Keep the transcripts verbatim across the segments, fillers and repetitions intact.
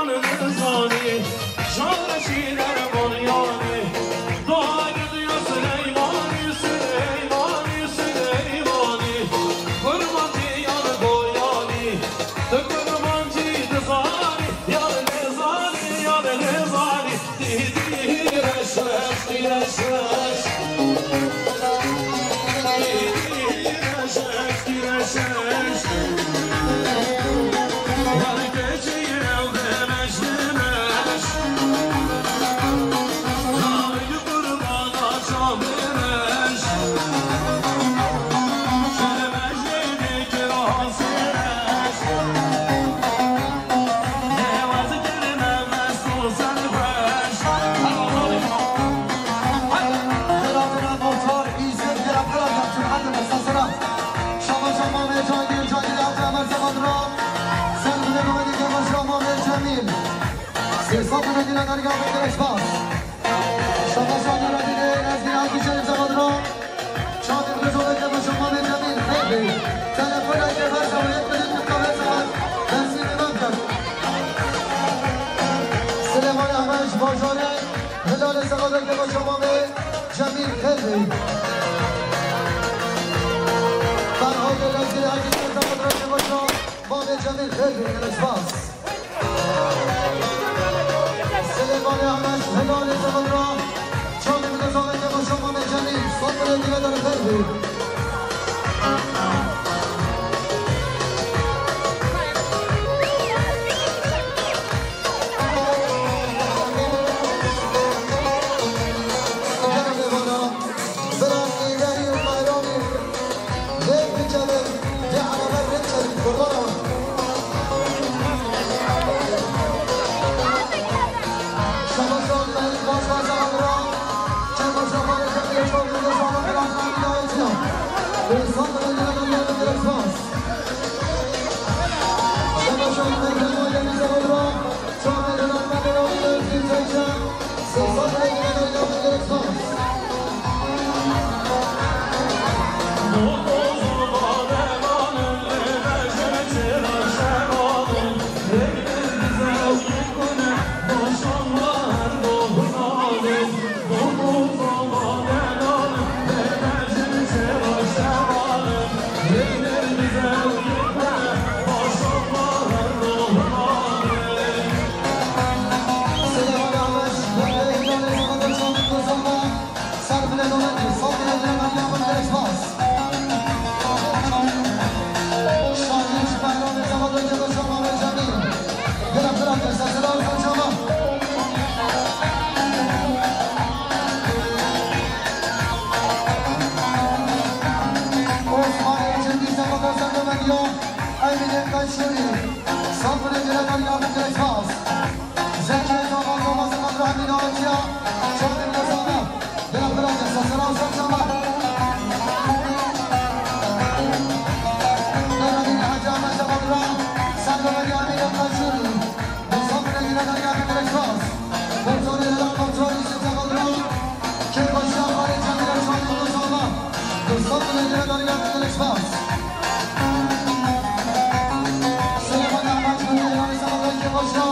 Nizanî, şareşî dermanyanî, dagir ya Sileymanî, Sileymanî, Sileymanî, kurmancî yan Boyanî, tu kurmancî dizanî, yan nizanî, yan nizanî, dî, dî, reş, reş, dî, reş, reş. Sê sed û newid dergah bikire spas. Şabaşan Radî de Ezgîn Alkişan Zavadra. Çadır Gozoleke Başamanê Cemîl Xêrî. Telefoneke bersa ve yek bilin bir kahve saat. Mersi ve Mevcet. Silêmanê Ehmed ji bajarê Hilalê Zavadra ke Başamanê Cemîl Xêrî. Ferhadê Lezgî Alkişan Zavadra ke Başamanê Cemîl Xêrî. Gelek spas. Silêmanê Ehmed, Hilalê Zavadra, çavê bi dezaneke Başamanê Cemîl, sed milê dîne derxêr bû. Gelek mêvana, Biran Nîderî û Qayranî. Lê bikevin, lê erebe lê çevî kurdan e. Şabaşan Mehît Başbaş Amra, Çekoşa Xalê Çekiye Çoklu Dozana Biran Nîderî Çiyan. Û Sambilê Nîderî Nîderî Fas. Şabaşan Mehît Başbaş Amra, Osmanê Çendî Sefada Serdemediya, Emînê Qeşûrî, Samburê Diredarî Abdulrezak. Zekiyê Zava, Zava Zava Rahmî Naciya, Çavê Mezana, Dila Piraca, Sasana Sasana. Dela Dila Hacı Ahmet Zava Dura, Serdemediya Emînê Qeşûrî. Dostlar, bu nedir dergah bir spas. Dostlar, nedir, dostlar, işte çakaldıran. Kim başka var, çakaldıran, çakaldıran, çakaldıran. Dostlar, bu nedir dergah bir spas. Süleyman Ahmet, bu nedir, çakaldıran, kim başka?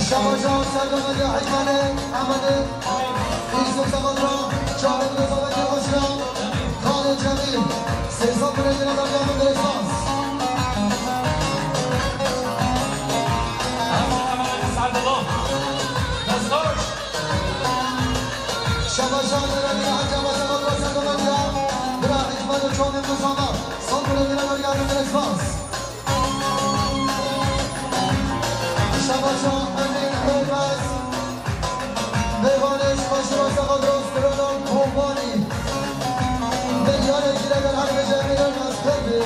Şabaşa Serdar Medya Hikmane Ahmet'e İslam Sakatra Çağrı Gözaveti Hoşya Kale Cemil Seyzat Bülent'ine de bir yanı Esas. Şabaşa Serdar Medya Hikmane Ahmet'e İslam Sakatra Çağrı Gözaveti Hoşya Kale Cemil Seyzat Bülent'ine de bir yanı Esas. Şabaşa Emîn Eymez, mêvanê ji xweşirosa Adros Kralal Kobanî, milyarê kîleger her bêje Emîn Eymez pir bê.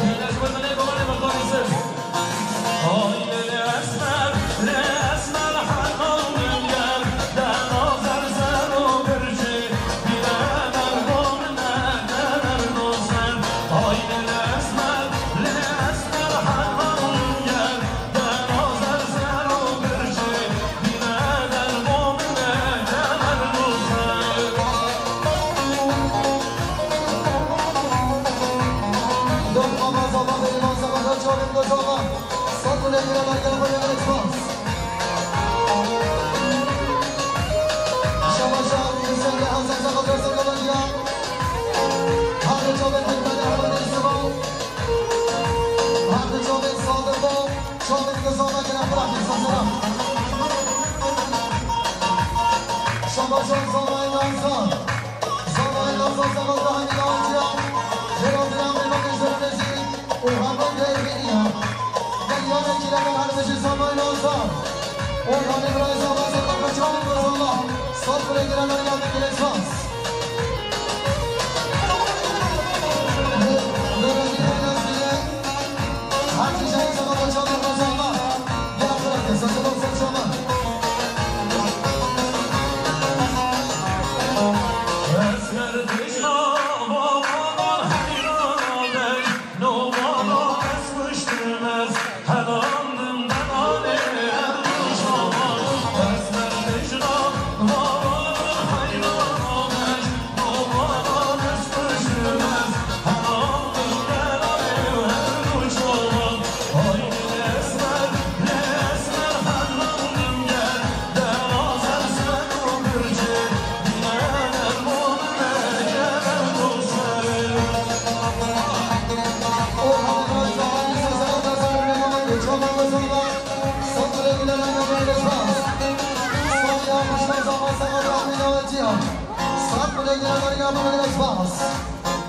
Şabaşan Zalay Nazan. Zalay Nazan, Zalay Nazan, Zalay Nazan. Orhan'ın devrini ya. Gel yanındakilere kardeşi Samuel Oğuzhan. Orhan'ın Brazil Oğuzhan, Samuel Oğuzhan. Sofraya girenler geldi, Dilek Fans. Ve, ve Razi Beyaz diye. Her şey Samuel Oğuzhan, Oğuzhan. Gel arkadaşlar, Samuel Oğuzhan.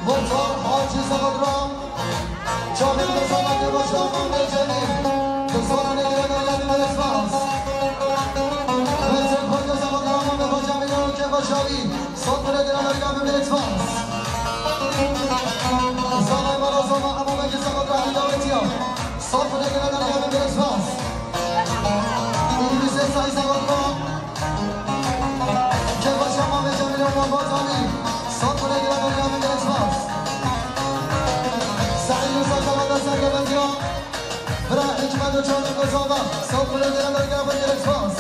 Muhtar Hacı Sakatra. Çavên Kozanakê Başkanê Cemî, Kozanê Cemî, Cemî, Cemî, Cemî, Cemî, Cemî, Cemî, Sofraya girenler geldi, Dilek Fans. Zalay Mara Zalay Abu Bekir Sakatra, Hacı Davetiya. Sofraya girenler geldi, Dilek Fans. İdris Esay Sakatra. Kefa Şama ve Cemile Muhammed Ali. Sofraya girenler geldi, Dilek Fans. Said Musa Sakatra, Sergevetiya. Bira Hikmet Uçan'ın Kozova. Sofraya girenler geldi, Dilek Fans.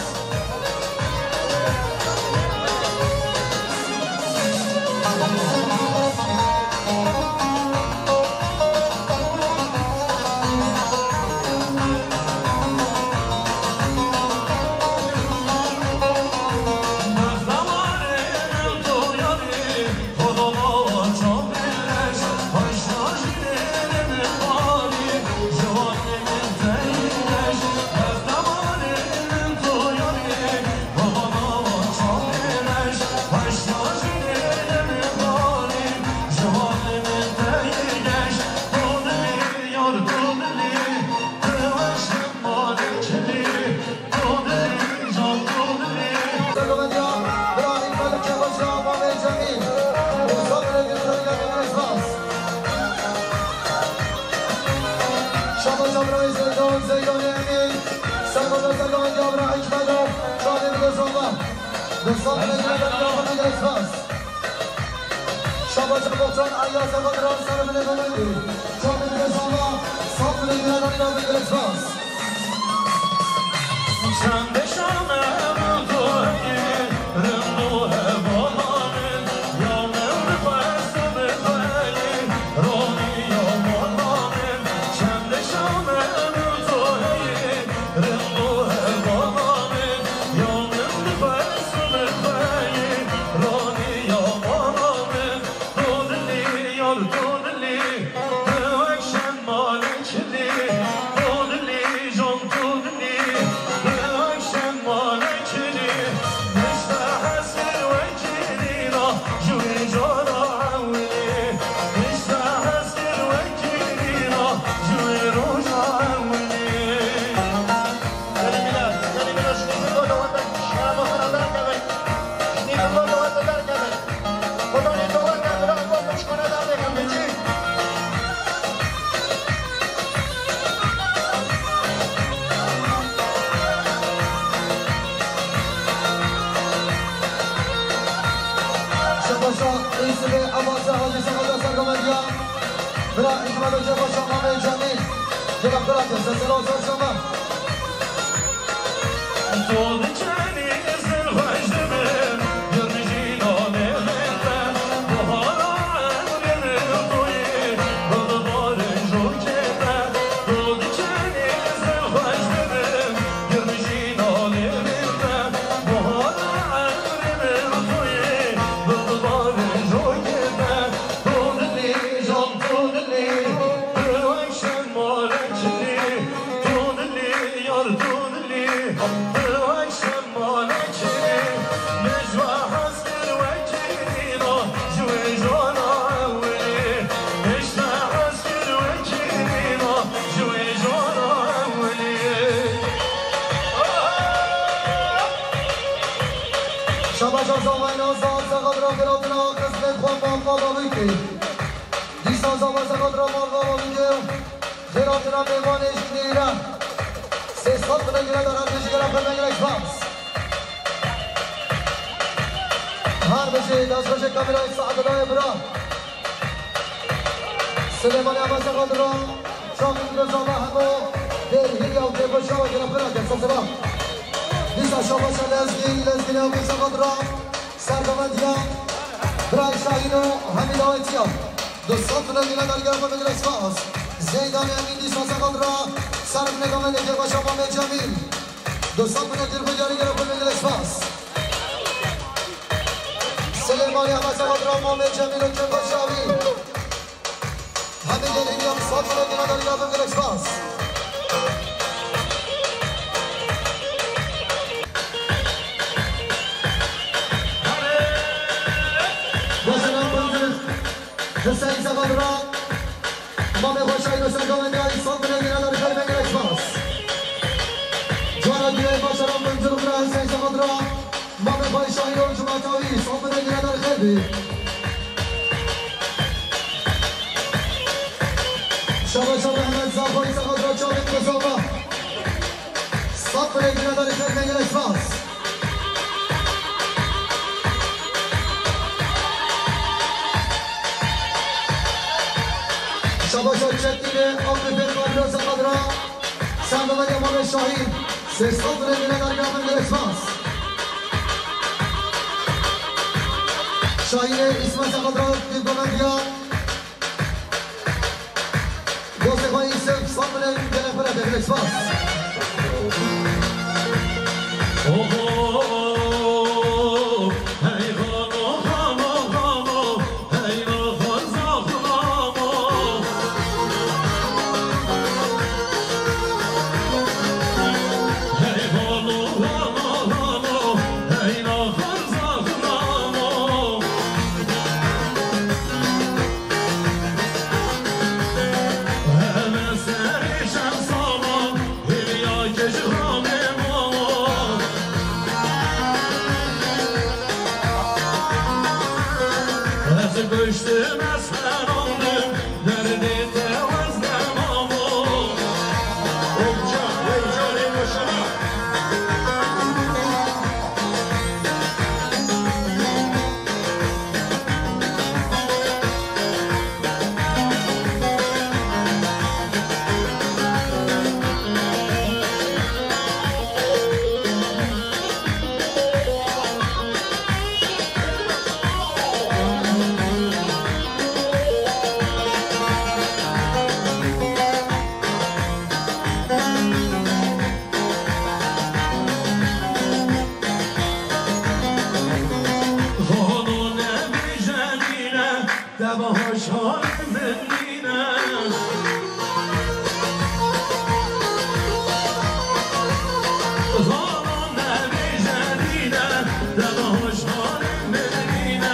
Şabaş Abrahî Zeydan, Zeydan Emîn, Sergoda Zeydan Abrahî Kmelo, Şahin Gozova. Gozova Gozova. Şabaş Botan Ayaz Abadıran Sarı Bile Bile. Şahin Gozova, Sarı Bile Bile Bile Bile. Çende şanem tu heyî, rind û hevalanê, ya min bi xwest û bi xweyî, ronî ya malanê. Çende şanem tu heyî, Paşa Yusufê Abbasê Hacî Sexada sergomendiya. Bira Îsmaîl Hoca Paşa Mamê Cemîl. Gela bira ke seselo serşama. Şabaş Azam Ayna Azam Sexadra Xêratina Xizmet Xwe Maqala Wîkî. Dîsa Zava Sexadra Maqala Wîkî. Xêratina mêvanê ji nêra. Sê sed bine gire de her bijî gere xwe mengirek spas. Her bijî destxweşê kamerayê Saadullayê bira. Silêmanê Abbasê Xadira, Şamî Mirza ve hemo dêrhîn ya têkoşa ve girafina ke sesira. Dîsa şabaşa Lezgîn, Lezgîn ya Abbasê Xadira, serdevendiya Biray Şahîn û Hemîd Awetiya. Du sed bine gire dergera xwe bigire spas. Zeydanê Emîn dîsa Abbasê Xadira, serdevendiya têkoşa Mamê Cemîl. Du sed bine gire xwe bigire spas. Silêmanê Abbasê Xadira, Mamê Cemîl û Cemîl Şahîn. Hemî gelî yan sed bine gire dergera xwe bigire spas. Başaran Bingir, Hüseyin Sexadra, Mamê Xweşayî Hüseyin Govendiyayî, sed bine gire dergera xwe bigire spas. Cara Diyayê Başaran Bingir, Bira Hüseyin Sexadra, Mamê Xweşayî û Cumatawî, sed bine gire dergera xwe bigire. Şabaşa Mehmet Zaxoyî Sexadra, Çavên Kosova. Sed bine gire dergera xwe bigire spas. Şabaşa Çetînê Abdülbêt Barlo Sexadra, serdevendiya Mamê Şahîn. Sê sed bine gire dergera xwe bigire spas. Şahînê Îsmaîl Sexadra, Dîvgomendiya. Dostê xwe Yusuf, sed bine gire xwe bigire spas. Oho, hey xano, xano, xano, hey naxwe zaxlamo. Hey xano, xano, xano, hey naxwe zaxlamo. Xano nebêje nîne, te bi hoş halê min nîne. Xano nebêje nîne, te bi hoş halê min nîne.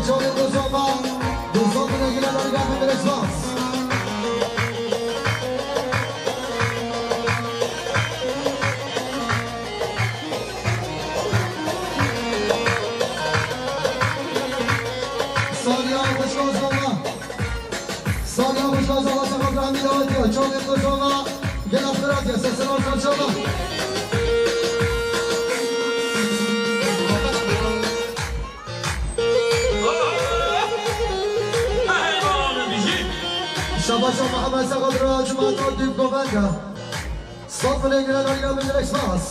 Çolê Rojava, dostan, giran, arîgan, bingire spas. Saliha Xweşka Zala. Saliha Xweşka Zala, sefa rahmî dawetiya. Çolê Rojava, gela xiratiya. Sesler olsun çava. Şabaşa Mihemed Sexadra, Cumata Dûk Govenda. Sed milyon giran, arîgan, bingire spas.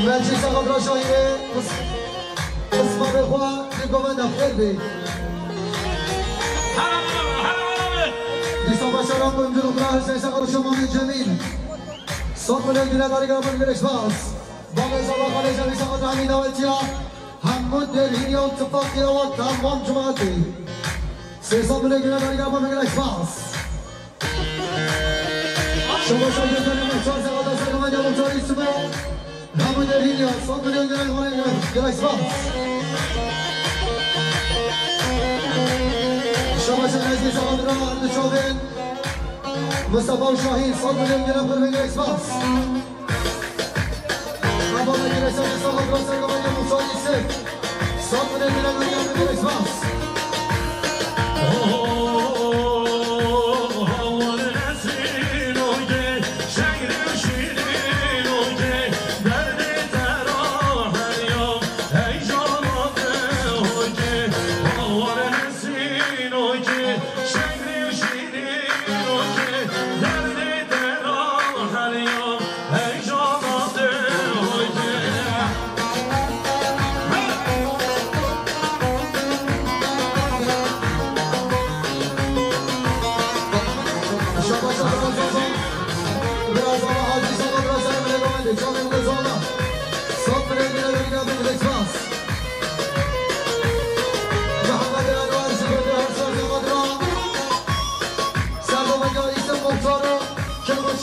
Meclî Sexadra Şahînê, qis-, qisma bê xwe, Dûk Govenda, xêr bê. Dîsa başaran bûn, Dûk Govenda, Hüseyin Sexadra Şamamê Cemîl. Sed milyon giran, arîgan, bingire spas. Bavê Zala Xalê Cemîl Sexadra Emîn dawetiya. Hemû derhîniya û tifaqiya we tamam cumatê. Sê sed milyon giran, arîgan, bingire spas. Şabaşa Gülten'e Muhtar Sexadra Sexadra Muhtar Yusuf'e. Hemû derhîniya sed milyon giran, bingire spas. Şabaşa Nezî Sexadra Erdi Çovên. Mustafa Şahîn, sed milyon giran, bingire spas. Serdar Beyler,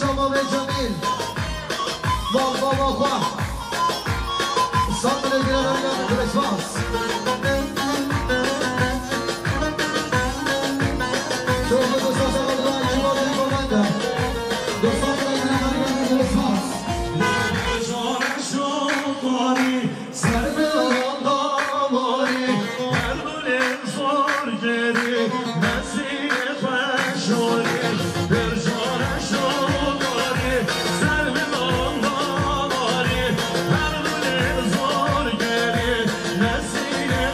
Şamamê Cemîl. Bal bala xwe. Sed milyon giran, arîgan, bingire spas. Çok da dostlar, sağ olun, iki bal bir komanda. Dostlar, sağ olun, arîgan, bingire spas. Ser bi andamarî, her gulê zor gerî, nesînê xweşorî, bir care şodarî, ser bi andamarî, her gulê zor gerî, nesînê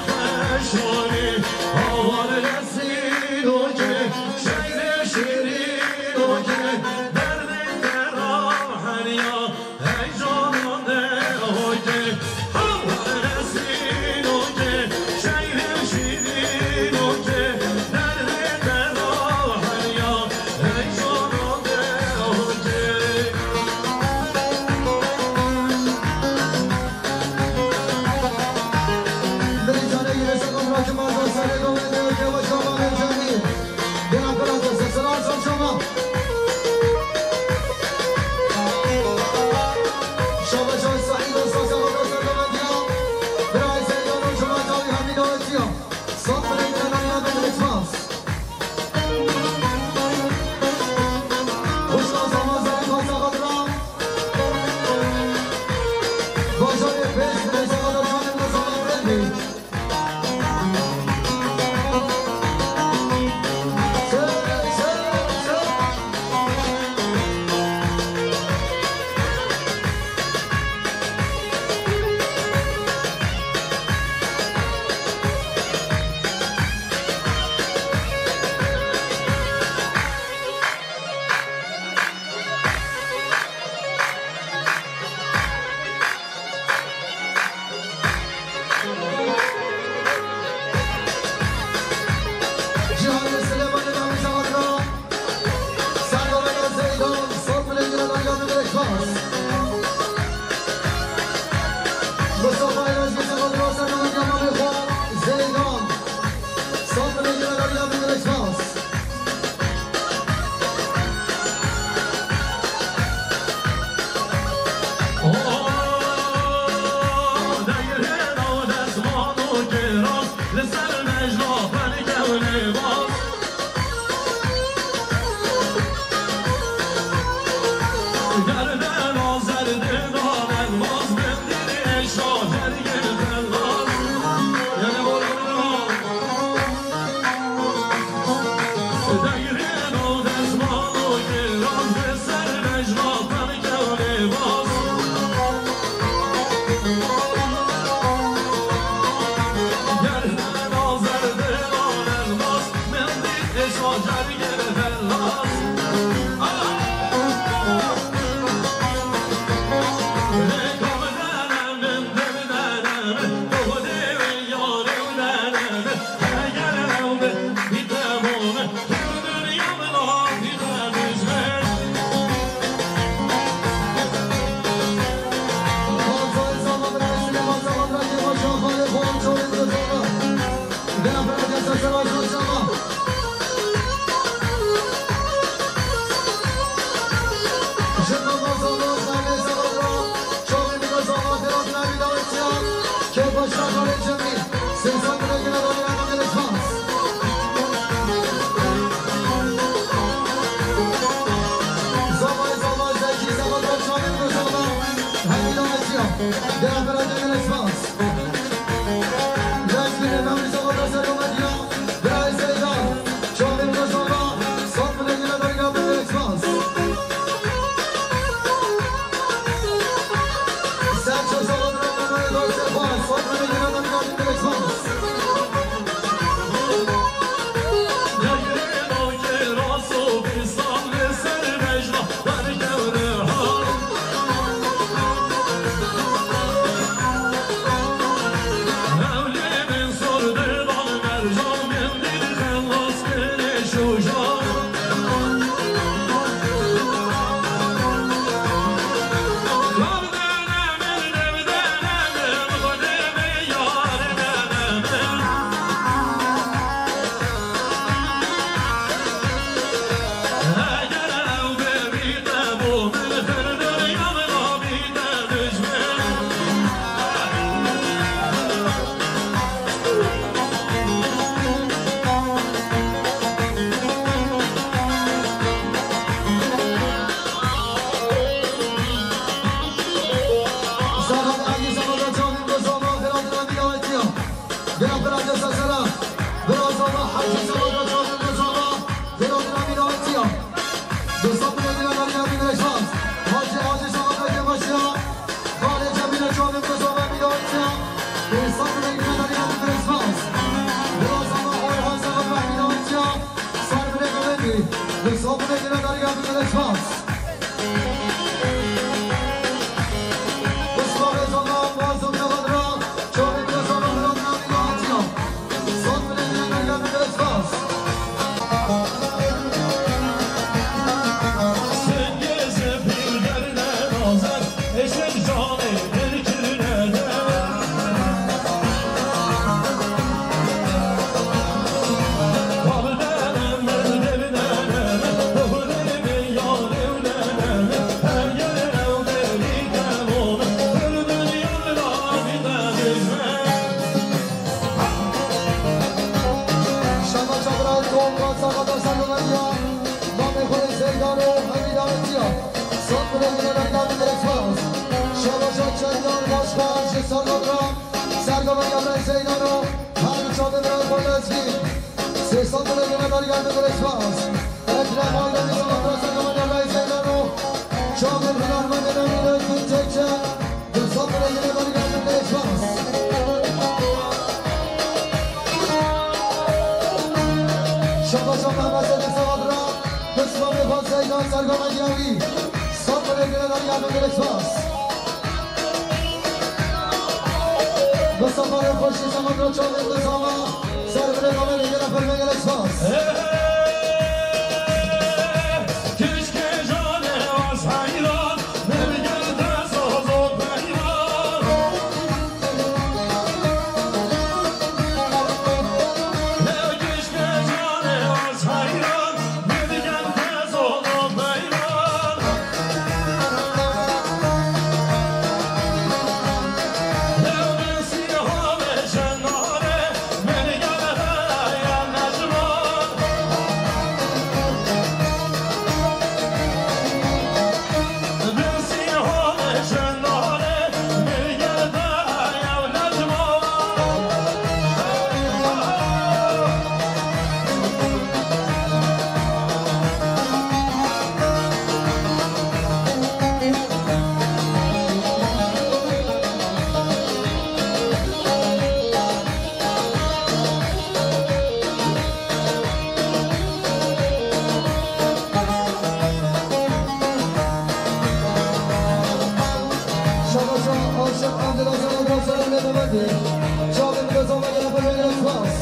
Çavê min de zama gele xwe lê spas.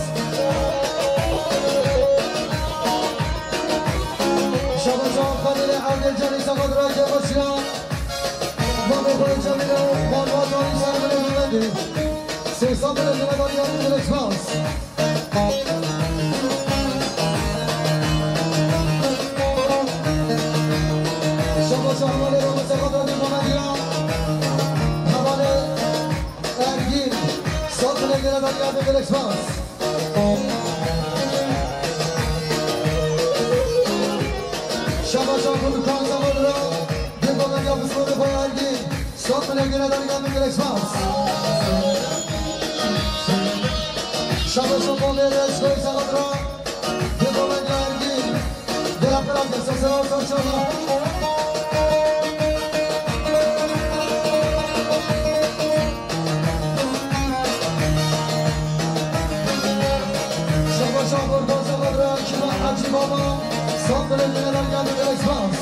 Şaba çav xanî lê erdê canî sefa dira ke xweşiya. Mamê xwe Cemîle û Mamê Cemîle ser min û Mehmetê. Sê sed lê dine darî erdê lê spas. Şaba çav xanî lê Ramazan xwe dira Mehmetê ya. Hevalê Ergîn, sed milê gele darî erdê gelek spas. Şaba çav xanî lê Kanza Badra, dê badra ya Bismillah xwe Ergîn, sed milê gele darî erdê gelek spas. Şaba çav xanî lê Reskoy Sabadra, dê badra ya Ergîn, Dela pera desa sera sa çala. Şaba şaba dosa badra kima Hacı Baba. Sandre dela geldi Express.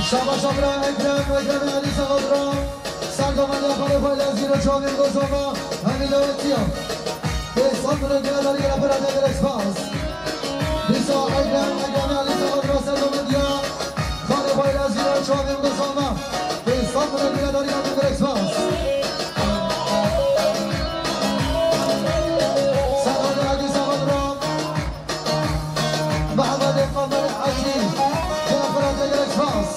Şaba şabra Ekrem, Ekrem Ali Sabadra. Serdamê ya xalê xwe lezgî re çavên gozama hemî dawetiya. Pê sandre gele darî gele pera de gele spas. Dîsa Ekrem, Ekrem Ali Sabadra serdamê diya. Xalê xwe lezgî re çavên gozama. Pê sandre gele darî gele gele spas. Serdamê Ali Sabadra. Mehemedê Qamberê Hecî, Caferê Degrek Spas.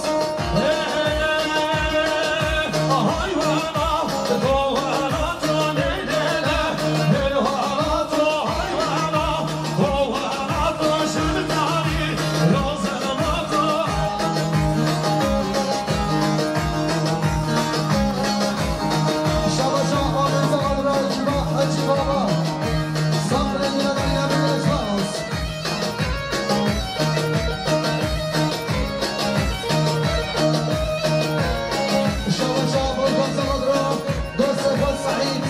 Şabaşa Ahmet Sagal Rahî Çiba Hecî Baba. Sabrê dine dine dine spas. Şabaşa Volkan Sabadra, Dostê Xwe Seîd.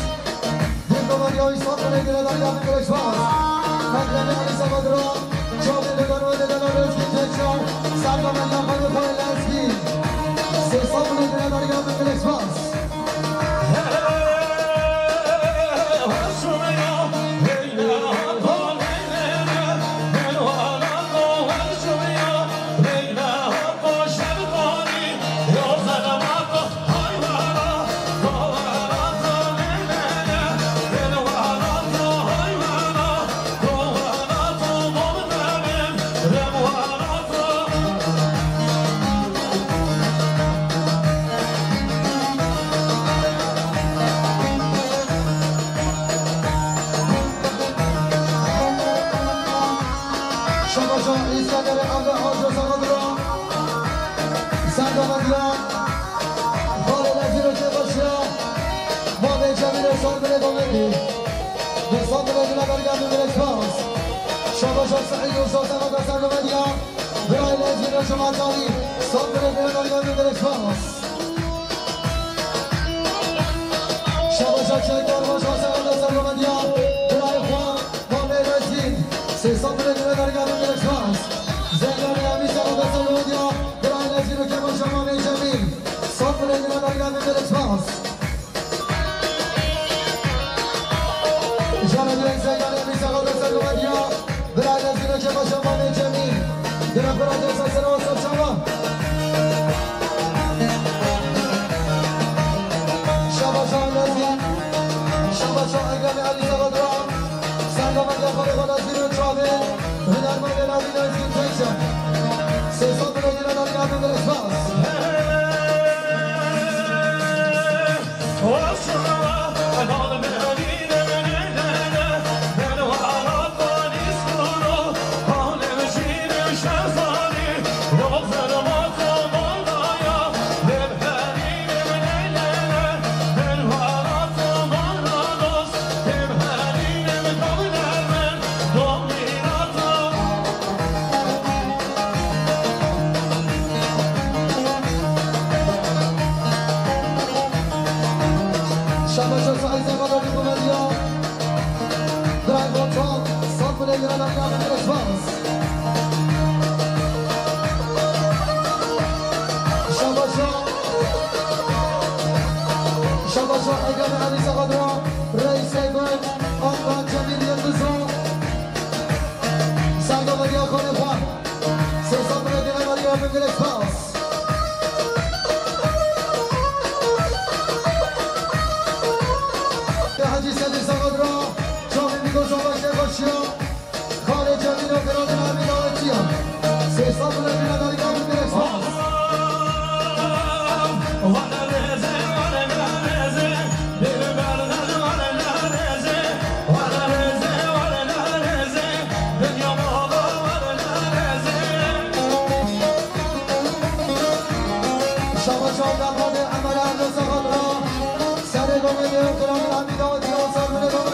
Dîplomatiya Îslam Belediye Derya Mingreş Bas. Mekremi Ali Sabadra, Çavê Degano Degano Lezgî Tekrar, Serkan Mendiyakari Xwe Lezgî. Sê sed Belediye Derya Mingreş Bas. Şabaşa İskender'e Emre Hoca Sabadra. Serdamediya. Xalê Lezî Roşê Başiya. Mamê Cemîlê Sandilê Domendî. Di Sandilê Dile Bergen Mingreş Bas. Şabaşa Seîd Usta Sabadra Serdamediya. Birayê Lezî Roşê Maçalî. Sandilê Dile Bergen Mingreş Bas. Şabaşa Çekar Başa Sabadra Serdamediya. Birayê xwe. Mamê Lezgîn, sê sed milê dine dergah min gelek spas. Zenganê Emî Sero Beselodiya, birayê Lezgîn û Kemal Şamamê Cemîl, sed milê dine dergah min gelek spas. Jana direk Zenganê Emî Sero Beselodiya, birayê Lezgîn û Kemal Şamamê Cemîl, dine pira desa sera û serçava. Şabaşa Lezgîn, şabaşa Ekremê Elî Sero Dira. Serdamê Xwedê Lezgîn û çavê hunermendê Lezgîn Tekçe. Sê sed milê dine dergah min gelek spas. Hey, hey, hey, hey. Şabaşa Saîd Zeynep Komediya. Bravo, çok. Saf bile giren ayağını resmaz. Şabaşa. Şabaşa Ekrem Ali Sakadra. Reis Eymen. Adnan Cemil Yıldızı. Serdar Ali Akın Efan. Sesler bile giren ayağını resmaz. Hacı Sedir Sakadra. Çavê Mîko Savaş Tebaşiya, Xalê Cemîl û Xêradin Emîn Awetiya. Sê sed û newî nedarî kabin direk spas. Şabaşa Dağlar'da Emel Erdoğan Sakat'la Serê Gomê Leo Kral'ın Emîn Awetiya û Sermine Gomê.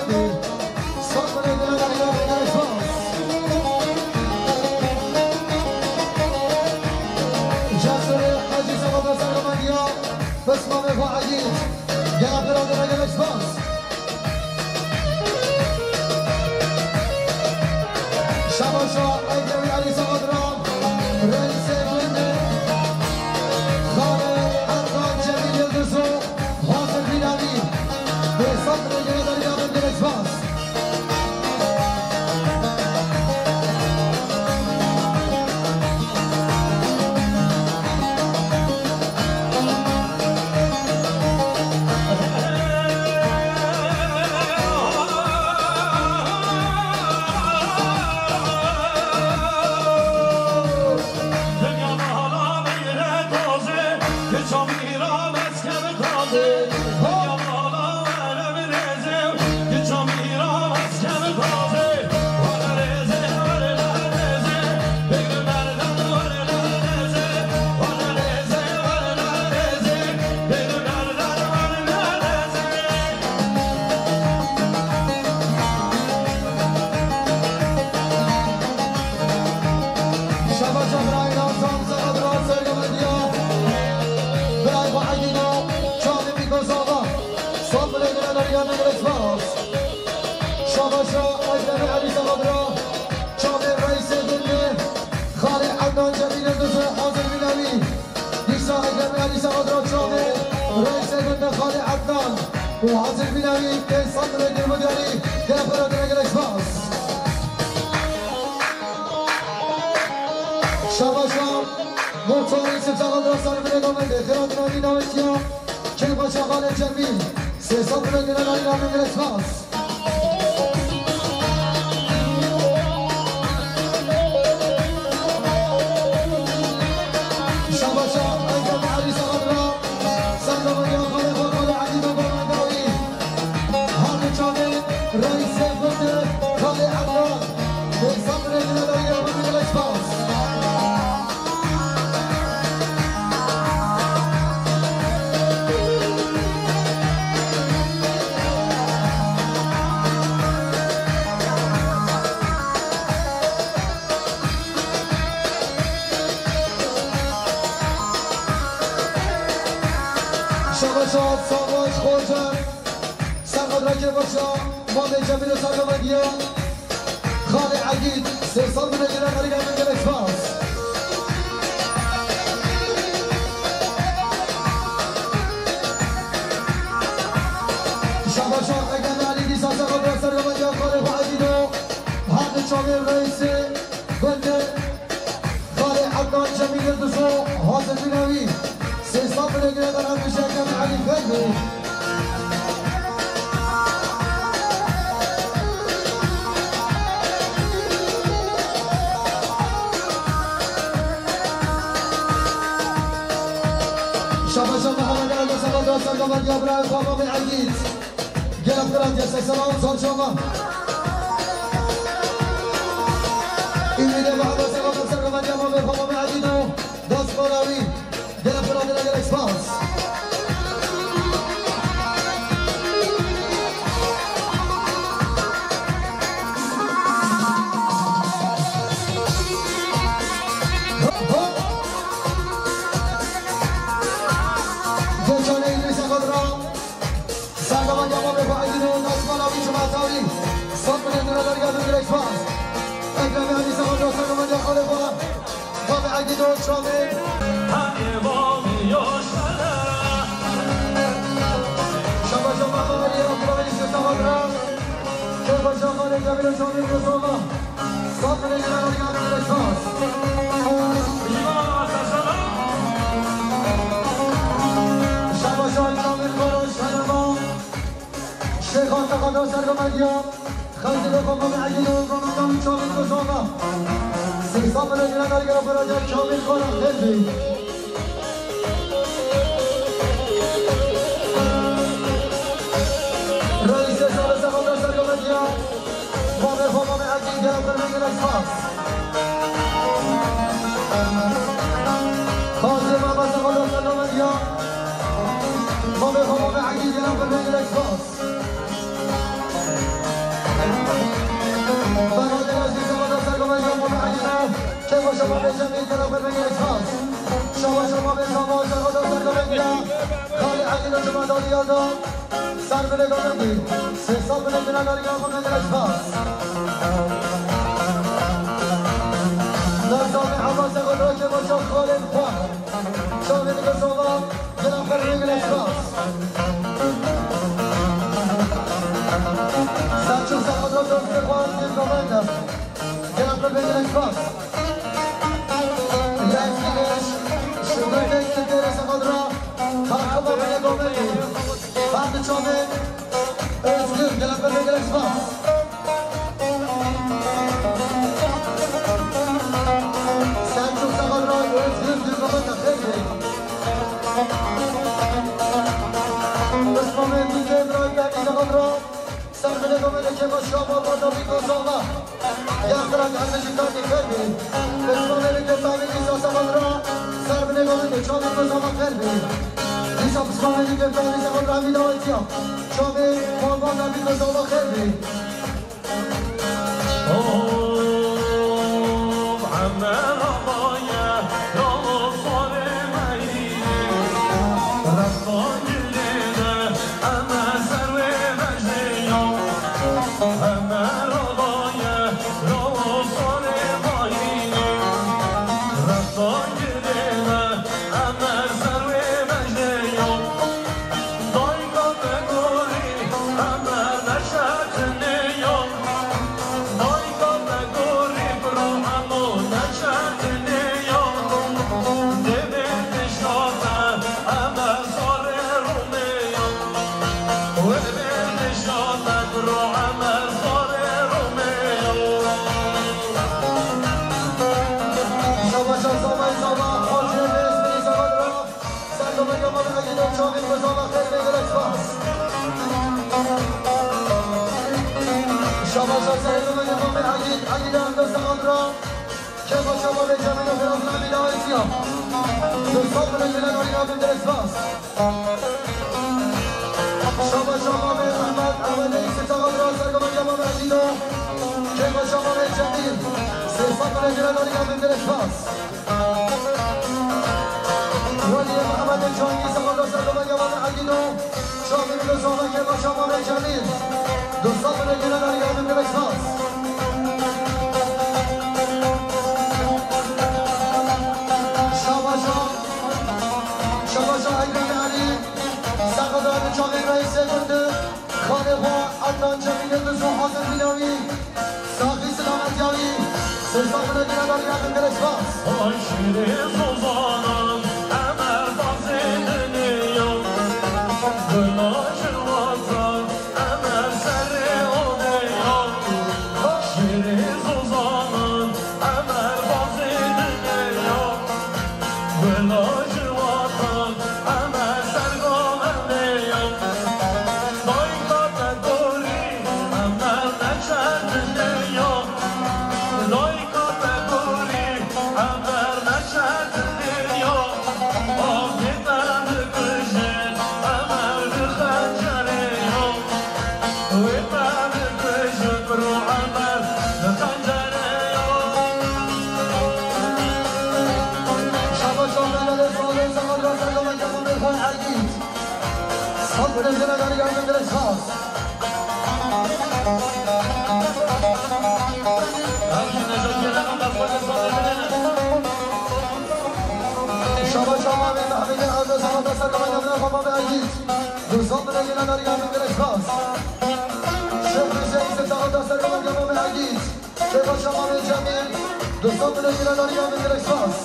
Şabaşa Ekrem Ali Sakadra, Reisê Gundê, Xalê Erkan Cemîl Yildiz û Hazir Bînavî, Behzat Rêgirê Derya bin gelek spas. Şabaşa birayê Nazan, Zara bira Sergama diya. Birayê Bahedîno, çavê Mîko Zava. Saf bile gelen Eryan Emre Spas. Şabaşa Ekremê Elî Zava bira. Çavê Reisê Gundê. Xalê Ednan Cemîl Yildiz û Hazir Bînavî. Dîsa Ekremê Elî Zava bira çavê Reisê Gundê Xalê Ednan. û Hazir Bînavî tê sed lirê girmudiyarî tê pira direk gelek spas. Şabaşa Motor Yusuf Sagal Rasar Bile Gomende Xira Dinavî Navetiya Kêbaşa Xalê Cemîl sê sed lirê direk gelek spas. Şabaşa Ekrem Elî Sagal ra. Serdamariya Xalê xwe, Xalê Elî Baba Mendawî. Hadi çavê Reîsê Gund, Xalê Ednan. Êsan birê dine dayî, Rabbi gelek spas. Şabaşa Savaş Xoca, Serhedra Kêbaşa, Mamê Cemîlê Sergama diya, Xalê Egîd, sê sal bine gire xerîga min gelek spas. Şabaşa Egîd Elî dîsa Serhedra Sergama diya, Xalê xwe Egîdo, hadi çavê Reîsê Gundê. Xalê Ednan Cemîl Yildiz û Hazir Bînavî. Sê sal bile girêdana Mîşekem Elî Fehmî. Şabaşa Mehemedê Eldo Seba Dosendo Medya Biraye Xwama ve Egîd. Gelek Biraye Seselam Çarşamba. Ümide Bahane Selam Sergo Medya ve Xwama ve Egîd. Dest Marawi. Gelek Biraye Gelek Spas. Geçane İdrisa Kadra. Sergama Yama ve Faizino, Nasmana ve Cumatavi. Sokmene Nuralar Yadım Direkt Spas. Ekrem Ali Sağ Sergama Yama ve Faizino. Baba Egido Çamê. Şaba şaba baba ya baba işte sabadra. Şaba şaba ne kabile Çamê Kosova. Sabri ne kadar geldi de şans. Şaba şaba Çamê Kosova. Şaba. Şêxa Teqeda Sergo Medya, Xezî ve Xoma ve Egîd û Romekan Çavî Kozova. Sêsa bile gire dergera biraca Kamîl Kara Xezî. Reîsê Sale Seqeda Sergo Medya, Mame Xoma ve Egîd gere Birmengele Spas. Xazê Mame Seqeda Sergo Medya, Mame Xoma ve Egîd gere Birmengele Spas. Şahin Kosova, Gelen Ferhî Gelen Spas. Selçuk Saqadra Dostê Xwar Dîvgamenda. Gelen Ferhî Gelen Spas. Lezgî Leş, Şugutek Sitêrê Saqadra, Takıma Bine Gomendî. Ferdi Çamê, Özgür, Gelen Ferhî Gelen Spas. Selçuk Sagadra, Özgür Gülbaba Kafesi. Osman Mehmet Emrah Geldi Sagadra, Sermine Domene Kemal Şahma Barda Biko Salma. Yaktırak Anneci Kati Ferdi. Osman Mehmet Efendi İsa Sagadra, Sermine Domene Çabi Kozama Ferdi. İsa Osman Mehmet Efendi Sagadra Vida Etya. Çabi Kozama Biko Salma Ferdi. Dayka te gorî, Emer neşetiniyo. Dayka te gorî, bro emo neşetiniyo. Dê bê dişate, Emer sarê Romeyo. Wê bê dişate, bro Emer sarê Romeyo. Şabaşa sabay sabah, hoş geldiniz, iyi sabahlar. Sergo Medya Mame Egîd û Çavî Kozova xêr bê, gelek spas. Şabaşa Sergo Medya Mame Egîd, Egîd Endo Samadra. Kêfa Çava ve Cemîl Operasyon Amî Daîsiya. Dostan bile gelen Arîna bin, gelek spas. Şabaşa Mame Ehmed, Ehmed Egîd Samadra, Sergo Medya Mame Egîd û Kêfa Çava ve Cemîl. Dostan bile gelen Arîna bin, gelek spas. Welî Mehemedê Çangî, Seqeda Sergo Medya Mame Egîd û Çavî Kozova Kêfa Çava ve Cemîl. Dostan bile gelen Arîna bin, gelek spas. Şabaşa, Şabaşa Ekrem Elî, Seqeda Çavî Reîsê Gundî. Xalê xwe Ednan Cemîl Yildiz û Hazir Bînawî, saxî selametiyawî, sêsa xwe ne dîna darîna bin, gelek spas. Şîrê zozanan, Emer bazê dinê ya. Bila jin watan, Emer serê odê ya. Şîrê zozanan, Emer bazê dinê ya. Bila jin watan, Emer sergo mendê Dasa Kamal Emre Baba ve Ergit. Duzon bile gelen Argan Gülesmez. Şef Hüseyin Sırtağ Dasa Kamal Baba ve Ergit. Şef Aşama ve Cemil. Duzon bile gelen Argan Gülesmez.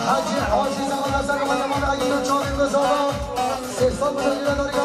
Hacı Hacı Zaman Dasa Kamal Baba ve Ergit. Çağrı Rızalar. Sestan bile gelen Argan